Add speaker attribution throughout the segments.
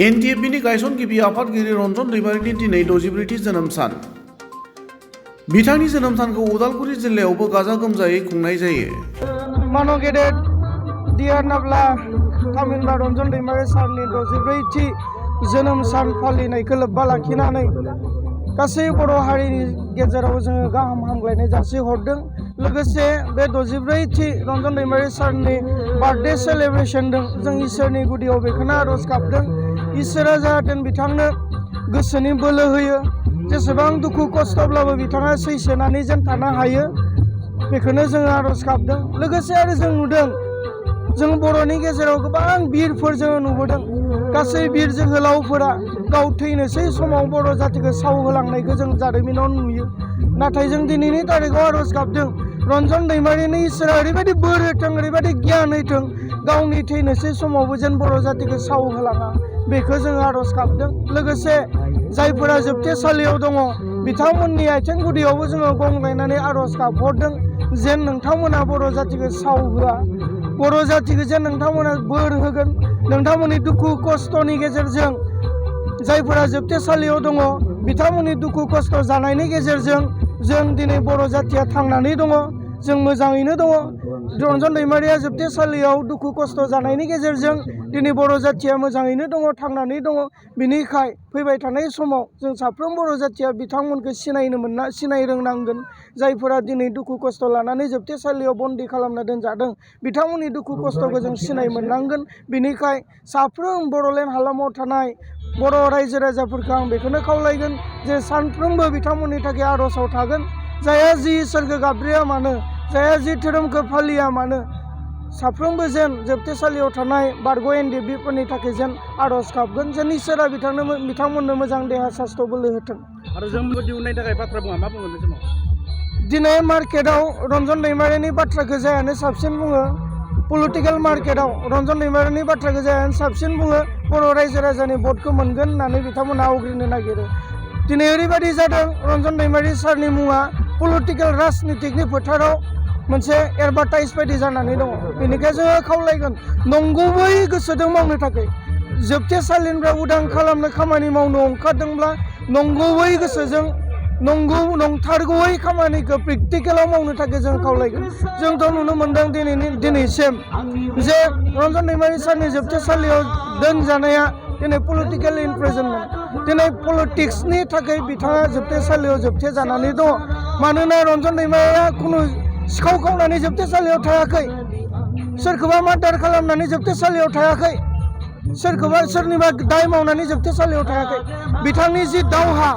Speaker 1: एनडिएफबिनि गायसनगिरि आफादगिरि रन्जन दैमारिनि दिनै 64थि जोनोम सान। बिथांनि जोनोम सानखौ उदालगुरि जिल्लायावबो गाजा गोमजायै खुंनाय जायो।
Speaker 2: मानो गेदेर डियार नाब्ला थामहिनबा रन्जन दैमारि सारनि 64थि जोनोम सान फालिनायखौ लोब्बा लाखिनानै गासै बर' हारिनि गेजेराव जोङो गाहाम हामलायनाय जासिहरदों। लोगोसे बे 64थि रन्जन दैमारि सारनि बार्थडे सेलिब्रेशन जों इसोरनि गुदियाव बेखौनो आरज गाबदों। इसोरा जाहाथे बिथांनो गोसोनि बोलो होयो, जेसेबां दुखु खस्थब्लाबो बिथाङा सैसोनानै जेन थानो हायो बेखौनो जोङो आरज गाबदों। लोगोसे आरो जों नुदों, जों बर'नि गेजेराव गोबां बिरफोर जोङो नुबोदों। गासै बिर जोहोलावफोरा गाव थैनोसै समाव बर' जातिखौ सावहोलांनायखौ जों जारिमिनाव नुयो। नाथाय जों दिनैनि तारिखाव आरज गाबदों, रन्जन दैमारिनि इसोरा ओरैबायदि बोर होथों, ओरैबायदि गियान होथों, गावनि थैनोसै समावबो जेन बर' जातिखौ सावहोलाङा बेखौ जों आरज गाबदों। लोगोसे जायफोरा जोबथेसालियाव दङ बिथांमोननि आथिं गुदियावबो जोङो गंलायनानै आरज गाबहरदों, जेन नोंथांमोना बर' जातिखौ सावहोआ, बर' जातिखौ जेन नोंथांमोना बोर होगोन। नोंथांमोननि दुखु खस्थनि गेजेरजों जायफोरा जोबथेसालियाव दङ बिथांमोननि दुखु खस्थ जानायनि गेजेरजों जों दिनै बर' जातिया थांनानै दङ, जों मोजाङैनो दङ। रन्जन दैमारिया जोबथेसालियाव दुखु खस्थ जानायनि गेजेरजों दिनै बर' जातिया मोजाङैनो दङ, थांनानै दङ। बिनिखाय फैबाय थानाय समाव जों साफ्रोम बर' जातिया बिथांमोनखौ सिनाय रोंनांगोन। जायफोरा दिनै दुखु खस्थ लानानै जोबथेसालियाव बन्दी खालामना दोनजादों बिथांमोननि दुखु खस्थखौ जों सिनाय मोननांगोन। बिनिखाय साफ्रोम बड'लेण्ड हालामाव थानाय बर' रायजो राजाफोरखौ आं बेखौनो खावलायगोन जे सानफ्रोमबो बिथांमोननि थाखाय आरजआव थागोन। जायहा जि इसोरखौ गाबज्रिया मानो, जायहा जि धोरोमखौ फालिया मानो, साफ्रोमबो जेन जोबथेसालियाव थानाय बारग' एनडिएफबिफोरनि थाखाय जेन आरज गाबगोन, जेन इसोरा बिथांमोननो मोजां देहा सास्थ बोलो होथों।
Speaker 3: आरो जों दिहुननायनि थाखाय बाथ्रा बुङा, मा बुंगोन बे समाव?
Speaker 2: दिनै मार्केटआव रन्जन दैमारिनि बाथ्राखौ जायानो साबसिन बुङो। पलिटिकेल मार्केटआव रन्जन दैमारिनि बाथ्राखौ जायानो साबसिन बुङो। बर' रायजो राजानि भटखौ मोनगोन होननानै बिथांमोना आवग्रिनो नागिरो। दिनै ओरैबायदि जादों, रन्जन दैमारि सारनि मुङा पलिटिकेल राजनितिकनि फोथाराव मोनसे एडभार्टाइज बायदि जानानै दङ। बेनिखायनो जोङो खावलायगोन नंगुबै गोसोजों मावनो थाखाय, जोबथेसालिनिफ्राय उदां खालामनो खामानि मावनो ओंखारदोंब्ला नंगुबै गोसोजों नंथारगौयै खामानिखौ प्रेक्टिकेलाव मावनो थाखाय जों खावलायगोन। जोंथ' नुनो मोनदों दिनैसिम जे रन्जन दैमारि सारनि जोबथेसालियाव दोनजानाया दिनै पलिटिकेल इमप्रिजनमेन्ट। दिनै पलिटिक्सनि थाखाय बिथाङा जोबथेसालियाव जोबथेजानानै दङ। मानोना रन्जन दैमारिया खुनु सिखाव खावनानै जोबथेसालियाव थायाखै, सोरखौबा मार्डार खालामनानै जोबथेसालियाव थायाखै, सोरखौबा सोरनिबा दाय मावनानै जोबथेसालियाव थायाखै। बिथांनि जि दावहा,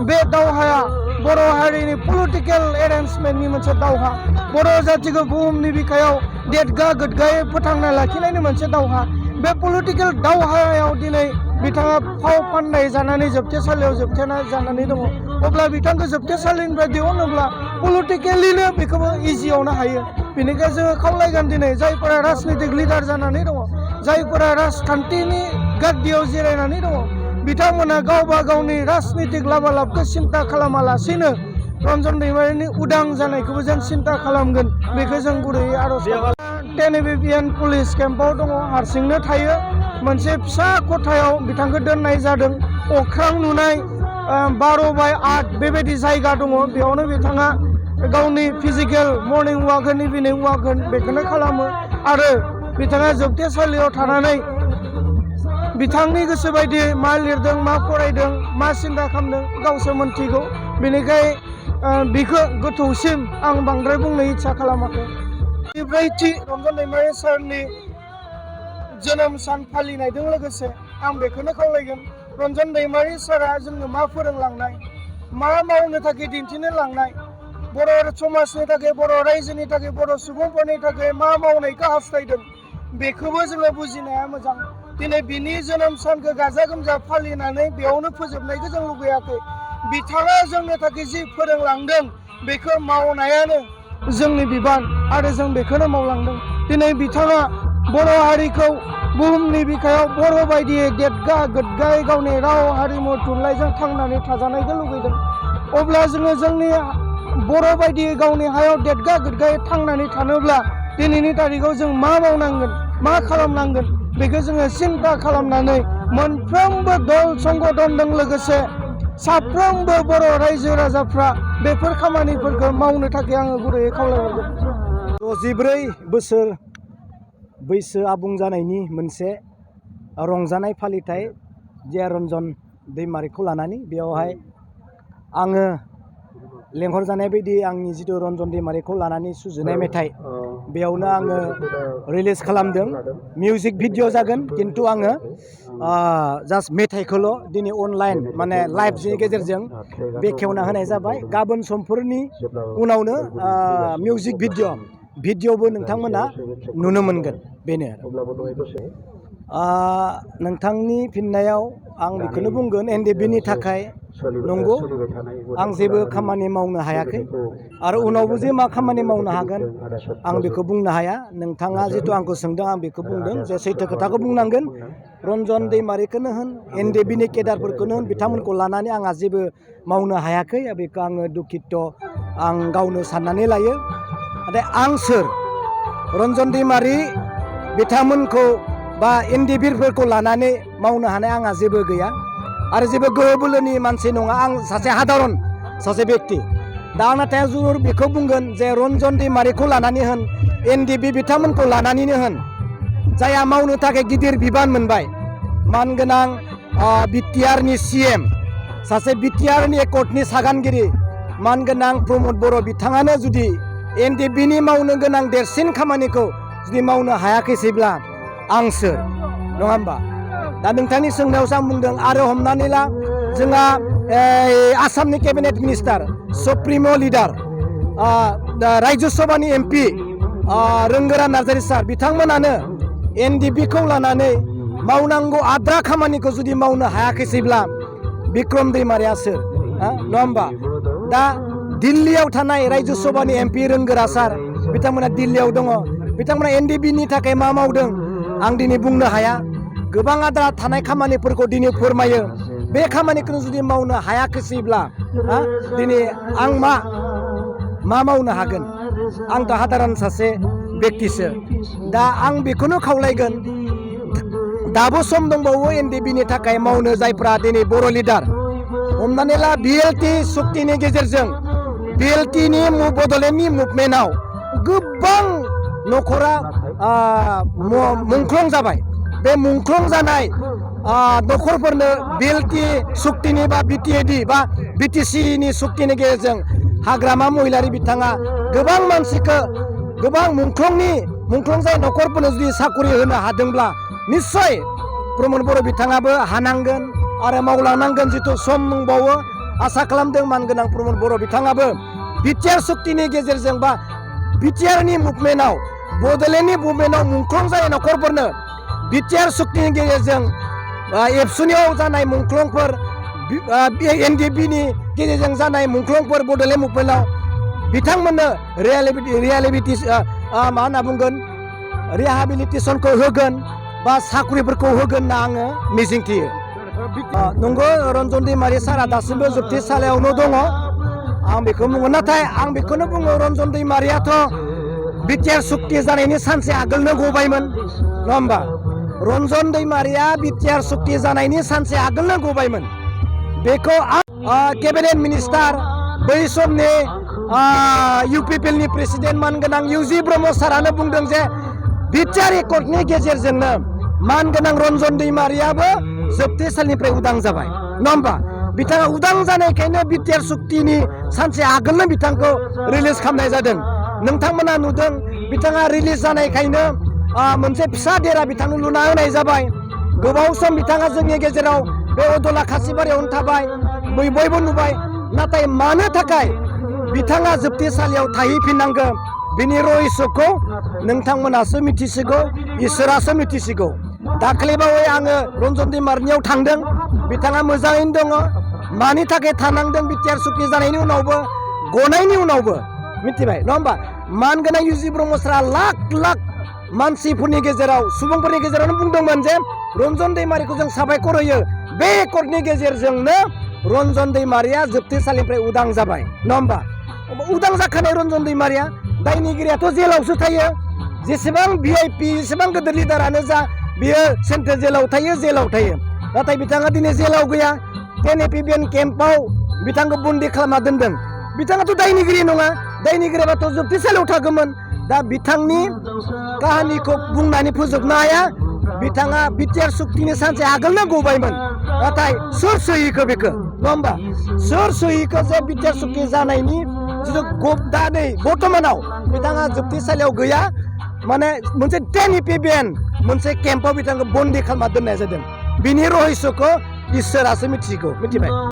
Speaker 2: बे दावहाया बर' हारिनि पलिटिकेल एरेन्जमेन्टनि मोनसे दावहा, बर' जातिखौ बुहुमनि बिखायाव देरगा गोदगायै फोथांना लाखिनायनि मोनसे दावहा। बे पलिटिकेल दावहायाव दिनै बिथाङा फाव फान्दाय जानानै जोबथेसालियाव जोबथेना जानानै दङ। अब्ला बिथांखौ जोबथेसालिनिफ्राय दिहुनोब्ला पलिटिकेलिनो बेखौबो इजियावनो हायो। बेनिखायनो जोङो खावलायगोन दिनै जायफोरा राजनितिक लिडार जानानै दङ, जायफोरा राजखान्थिनि गाद्दियाव जिरायनानै दङ, बिथांमोना गावबा गावनि राजनितिक लाबालाबखौ सिन्था खालामालासेनो रन्जन दैमारिनि उदां जानायखौबो जों सिन्था खालामगोन, बेखौ जों गुरैयै आरज खालामो। 10 ABPN पुलिस केम्पआव दङ, हारसिंनो थायो। मोनसे फिसा खथायाव बिथांखौ दोननाय जादों। अख्रां नुनाय 12/8 बेबायदि जायगा दङ। बेयावनो बिथाङा गावनि फिजिकेल मर्निं वाक होन, इभिनिं वाक होन, बेखौनो खालामो। आरो बिथाङा जोबथेसालियाव थानानै बिथांनि गोसो बायदि मा लिरदों, मा फरायदों, मा सिन्था खालामदों गावसो मोन्थिगौ। बेनिखाय बिखौ गोथौसिम आं बांद्राय बुंनो इच्छा खालामाखै। 64थि रन्जन दैमारि सारनि जोनोम सान फालिनायजों लोगोसे आं बेखौनो खावलायगोन, रन्जन दैमारि सारा जोंनो मा फोरोंलांनाय, मा मावनो थाखाय दिन्थिनो लांनाय, बर' समाजनि थाखाय, बर' रायजोनि थाखाय, बर' सुबुंफोरनि थाखाय मा मावनायखौ हास्थायदों बेखौबो जोङो बुजिनाया मोजां। दिनै बिनि जोनोम सानखौ गाजा गोमजा फालिनानै बेयावनो फोजोबनायखौ जों लुबैयाखै। बिथाङा जोंनो थाखाय जि फोरोंलांदों बेखौ मावनायानो जोंनि बिबान, आरो जों बेखौनो मावलांदों। दिनै बिथाङा बर' हारिखौ बुहुमनि बिखायाव बर' बायदियै देरगा गोदगायै गावनि राव हारिमु थुनलाइजों थांनानै थाजानायखौ लुबैदों। अब्ला जोङो जोंनि बर' बायदियै गावनि हायाव देरगा गोदगायै थांनानै थानोब्ला दिनैनि तारिखाव जों मा मावनांगोन, मा खालामनांगोन, बेखौ जोङो सिन्था खालामनानै मोनफ्रोमबो दल संगठनजों लोगोसे साफ्रोमबो बर' रायजो राजाफ्रा बेफोर खामानिफोरखौ मावनो थाखाय आङो गुरैयै खावलायहरगोन
Speaker 4: 64 बोसोर बैसो आबुं जानायनि मोनसे रंजानाय फालिथाय जिया रन्जन दैमारिखौ लानानै बेयावहाय आङो लेंहरजानाय बायदि आंनि जिथु रन्जन दैमारिखौ लानानै सुजुनाय मेथाइ बेयावनो आङो रिलिज खालामदों मिउजिक भिडिअ जागोन खिन्थु आङो जास्ट मेथाइखौल' दिनै अनलाइन माने लाइभनि गेजेरजों बेखेवना होनाय जाबाय गाबोन समफोरनि उनावनो मिउजिक भिडिअबो नोंथांमोना नुनो मोनगोन बेनो नोंथांनि फिननायाव आं बेखौनो बुंगोन एनडिएफबिनि थाखाय नंगौ आं जेबो खामानि मावनो हायाखै आरो उनावबो जे मा खामानि मावनो हागोन आं बेखौ बुंनो हाया नोंथाङा जिथु आंखौ सोंदों आं बेखौ बुंदों जे सैथो खोथाखौ बुंनांगोन रन्जन दैमारिखौनो होन एनडिएफबिनि केडारफोरखौनो होन बिथांमोनखौ लानानै आंहा जेबो मावनो हायाखै बेखौ आङो दुखित आं गावनो साननानै लायो नाथाय आं सोर रन्जन दैमारि बिथांमोनखौ बा एनडिएफबिफोरखौ लानानै मावनो हानाय आंहा जेबो गैया आरो जेबो गोहो बोलोनि मानसि नङा आं सासे साधारन सासे बेक्ति दा आं नाथाय जुर बेखौ बुंगोन जे रन्जन दैमारिखौ लानानै होन एनडिएफबि बिथांमोनखौ लानानैनो होन जायहा मावनो थाखाय गिदिर बिबान मोनबाय मानगोनां बिटिआरनि सिएम सासे बिटिआरनि एकर्डनि सागानगिरि मानगोनां प्रमद बर' बिथाङानो जुदि एनडिएफबिनि मावनो गोनां देरसिन खामानिखौ जुदि मावनो हायाखैसैब्ला आं सोर नङा होमबा दा नोंथांनि सोंनायावसो आं बुंदों आरो हमनानै ला जोंहा आसामनि केबिनेट मिनिस्टार सुप्रिम' लिडार रायजो सभानि एमपि रोंगोरा नार्जारि सार बिथांमोनानो एनडिएफबिखौ लानानै मावनांगौ आद्रा खामानिखौ जुदि मावनो हायाखैसैब्ला बिक्रम दैमारिया सोर नङा होमबा दा दिल्लीयाव थानाय रायजो सभानि एमपि रोंगोरा सार बिथांमोना दिल्लीयाव दङ बिथांमोना एनडिएफबिनि थाखाय मा मावदों आं दिनै बुंनो हाया गोबां आद्रा थानाय खामानिफोरखौ दिनै फोरमायो बे खामानिखौ जुदि मावनो हायाखैसैब्ला दिनै आं मा मावनो हागोन आंथ' साधारन सासे बेक्तिसो दा आं बेखौनो खावलायगोन दाबो सम दंबावो एनडिएफबिनि थाखाय मावनो जायफ्रा दिनै बर' लिडार हमनानै ला बिएलटि सुक्तिनि गेजेरजों बिएलटिनि बड'लेण्डनि मुभमेन्टआव गोबां न'खरा मुंख्लं जाबाय बे मुंख्लं जानाय न'खरफोरनो बिएलटि सुक्तिनि बा बिटिएडि बा बिटिसिनि सुक्तिनि गेजेरजों हाग्रामा महिलारि बिथाङा गोबां मानसिखौ गोबां मुंख्लं जाय न'खरफोरनो जुदि साकरि होनो हादोंब्ला निस्सय प्रमद बर' बिथाङाबो हानांगोन आरो मावलांनांगोन जिथु सम दंबावो आसा खालामदों मानगोनां प्रमद बर' बिथाङाबो बिटिआर सुक्तिनि गेजेरजों बा बिटिआरनि मुभमेन्टआव बड'लेण्डनि मुभमेन्टआव मुंख्लं जानाय न'खरफोरनो बिटिआर सुक्तिनि गेजेरजों एबसुनियाव जानाय मुंख्लंफोर एनडिएफबिनि गेजेरजों जानाय मुंख्लंफोर बड'लेण्ड मुभमेन्टआव बिथांमोननो मा होनना बुंगोन रिहाबिलिटेसनखौ होगोन बा साख्रिफोरखौ होगोन होनना आङो मिजिंथियो नंगौ रन्जन दैमारि सारा दासिमबो जोबथेसालियावनो दङ आं बेखौ बुङो नाथाय आं बेखौनो बुङो रन्जन दैमारियाथ' बिटिआर सुक्ति जानायनि सानसे आगोलनो गबायमोन नङा होमबा रन्जन दैमारिया बिटिआर सुक्ति जानायनि सानसे आगोलनो गबायमोन बेखौ केबिनेट मिनिस्टार बै समनि इउपिपिएलनि प्रेसिडेन्ट मानगोनां इउजि ब्रह्म सारानो बुंदों जे बिटिआर एकर्डनि गेजेरजोंनो मानगोनां रन्जन दैमारियाबो जोबथेसालिनिफ्राय उदां जाबाय नङा होमबा बिथाङा उदां जानायखायनो बिटिआर सुक्तिनि सानसे आगोलनो बिथांखौ रिलिज खालामनाय जादों नोंथांमोना नुदों बिथाङा रिलिज जानायखायनो मोनसे फिसा देरा बिथांनो लुना होनाय जाबाय गोबाव सम बिथाङा जोंनि गेजेराव बे अदला खासिबारियावनो थाबाय बयबो नुबाय नाथाय मानो थाखाय बिथाङा जोबथेसालियाव थाहैफिननांगौ बिनि रहस्यखौ नोंथांमोनासो मिथिसिगौ इसोरासो मिथिसिगौ दाख्लैबावै आङो रन्जन दैमारिनियाव थांदों बिथाङा मोजाङैनो दङ मानि थाखाय थानांदों बिटिआर सुक्ति जानायनि उनावबो गनायनि उनावबो मिथिबाय नङा होमबा मानगोनां इउजि ब्रह्म सारा लाख लाख मानसिफोरनि गेजेराव सुबुंफोरनि गेजेरावनो बुंदोंमोन जे रन्जन दैमारिखौ जों साबायखर होयो बे एकर्डनि गेजेरजोंनो रन्जन दैमारिया जोबथेसालिनिफ्राय उदां जाबाय नङा होमबा उदां जाखानाय रन्जन दैमारिया दायनिगिरियाथ' जेलावसो थायो जेसेबां भिआइपि जेसेबां गिदिर लिडारानो जा बियो सेन्ट्रेल जेलाव थायो नाथाय बिथाङा दिनै जेलाव गैया NAPBN केम्पआव बिथांखौ बन्दी खालामना दोनदों बिथाङाथ' दायनिगिरि नङा दायनिगिरिबाथ' जोबथेसालियाव थागौमोन दा बिथांनि काहानिखौ बुंनानै फोजोबनो हाया बिथाङा बिटिआर सुक्तिनि सानसे आगोलनो गबायमोन नाथाय सोर सहिखो बेखौ नङा होमबा सोर सहिखो जे बिटिआर सुक्ति जानायनि जिथु दा नै बर्तमानाव बिथाङा जोबथेसालियाव गैया माने मोनसे NAPBN मोनसे केम्पआव बिथांखौ बन्दी खालामना दोननाय जादों बिनि रहस्यखौ इसोरासो मिथिगौ मिथिबाय